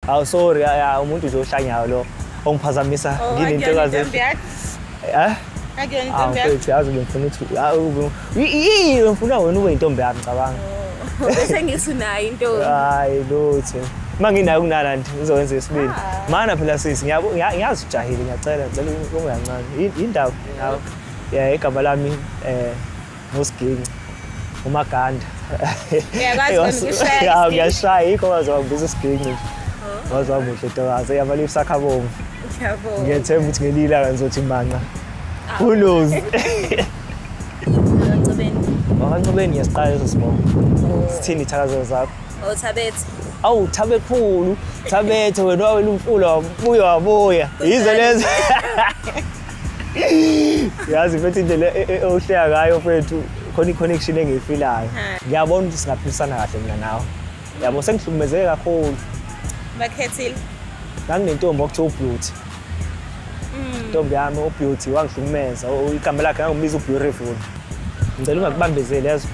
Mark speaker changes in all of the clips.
Speaker 1: Awu sorry, ya umuntu nje ohlanyayo lo ongiphazamisa
Speaker 2: Oh,
Speaker 1: nginentokazi.
Speaker 2: akuyona intombi yakho?
Speaker 1: Eh?
Speaker 2: Akuyona
Speaker 1: Awu
Speaker 2: intombi yakho?
Speaker 1: mfethu, yazi bengifuna ukuthi awu, ngifuna wena ube intombi yami cabanga.
Speaker 2: Oh, bese ngithi unayo intombi.
Speaker 1: Hayi lutho. Uma nginayo kunana nje ngizokwenza isibili.
Speaker 2: Ah.
Speaker 1: Mana phela sisi ngiyazi ujahile ngiyacela ngicela ube kancane. Indaba nawe. Yeah, igama lami nguSiginci. UMaganda.
Speaker 2: Uyakwazi wena ukushaya
Speaker 1: Ya
Speaker 2: isiginci?
Speaker 1: ngiyashaya yikho waze wangibiza uSiginci nje. Waze wamuhle ntokazi eyamalifu sakho abomvu.
Speaker 2: Ngiyabonga.
Speaker 1: Ngiyethemba ukuthi ngelinye ilanga ngizothi manqa. Who knows?
Speaker 2: Ncobeni.
Speaker 1: WakaNcobeni ngiyasiqala leso sibongo. Sithini ithakazelo zakho?
Speaker 2: Oh, Thabethe.
Speaker 1: Awu Thabe khulu, Thabethe wena wawela umfula wabuya wabuya. Yizo lezo. Yazi mfethu indlela ohleka ngayo mfethu khona i-connection engiyifilayo. Ngiyabona ukuthi singaphilisana kahle mina nawe. Yabo sengihlukumezeke kakhulu.
Speaker 2: Bakhethile.
Speaker 1: Nganginentombi okuthiwa uBeauty. Intombi yami uBeauty wangihlukumeza. Igama lakhe ngangibiza uBeautiful. Ngicela ungakubambezeli yazi.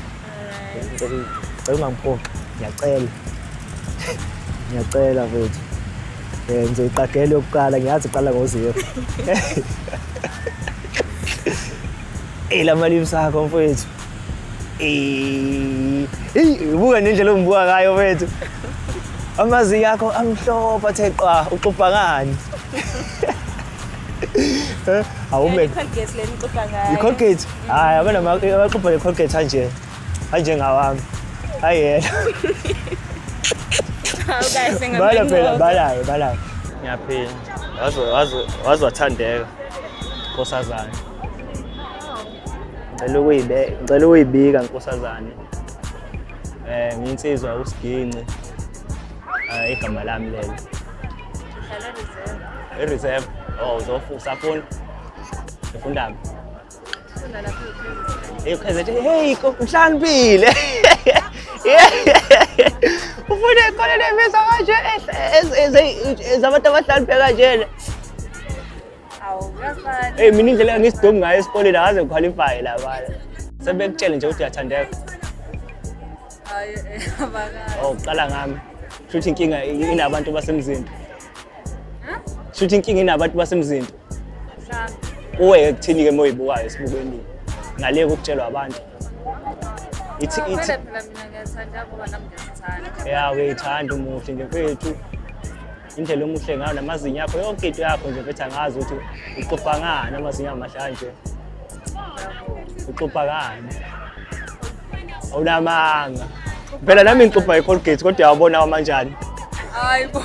Speaker 1: Ngicela ungangiphoxi. Ngiyacela. Ngiyacela mfethu. Ngizoyiqagela yokuqala ngiyazi iqala ngo-zero. Ey lama lips akho mfethu. Eh, hey, ubuka nendlela ongibuka ngayo mfethu. Amazinyo akho amhlophe athe qwa, uxubha ngani? Eh, awume
Speaker 2: I-Colgate le nixubha ngayo.
Speaker 1: I-Colgate? Hayi, abanama abaxubha nge-Colgate anje. Anjengawami. Hayi yena.
Speaker 2: Hawu kahle
Speaker 1: Bala phela,
Speaker 2: ngamanqoba.
Speaker 1: balayo, balayo. Ngiyaphila. Waze waze waze wathandeka. Nkosazane. Ngicela ukuyibe, ngicela ukuyibika nkosazane. Nginsizwa uSiginci. Igama lami lelo.
Speaker 2: Uhlala reserve.
Speaker 1: I-reserve. Oh, uzofu usafuna. Ufundaphi?
Speaker 2: Ufunda lapha e-KZN.
Speaker 1: Hey, KZN, hey, uhlakaniphile. Ufuna ikhona lemisa kanje ezabantu abahlakaniphe kanjena.
Speaker 2: Awu, kuyafana.
Speaker 1: Hey, mina indlela engisidomu ngayo esikoleni akaze ngiqualify la bala. Sebekutshele nje ukuthi uyathandeka.
Speaker 2: Hayi, abakazi.
Speaker 1: Oh, uqala ngami. Shuthi inkinga inabantu basemzini. Shuthi inkinga inabantu basemzini.
Speaker 2: Mhlawumbe.
Speaker 1: Uwe kuthini ke moyibukayo esibukweni? Ngale kokutshelwa abantu. Ithi
Speaker 2: Awu,
Speaker 1: ithi
Speaker 2: vele phela mina ngiyathanda ngoba nami ngiyazithanda.
Speaker 1: Ya uyayithanda umuhle nje mfethu. Indlela omuhle ngayo namazinyo akho yonke into yakho nje mfethu angazi ukuthi uxubha ngani amazinyo amahle kanje. Uxubha ngani? Awunamanga. Phela nami ngixubha i-Colgate kodwa uyawabona wamanjani.
Speaker 2: Hayi bo.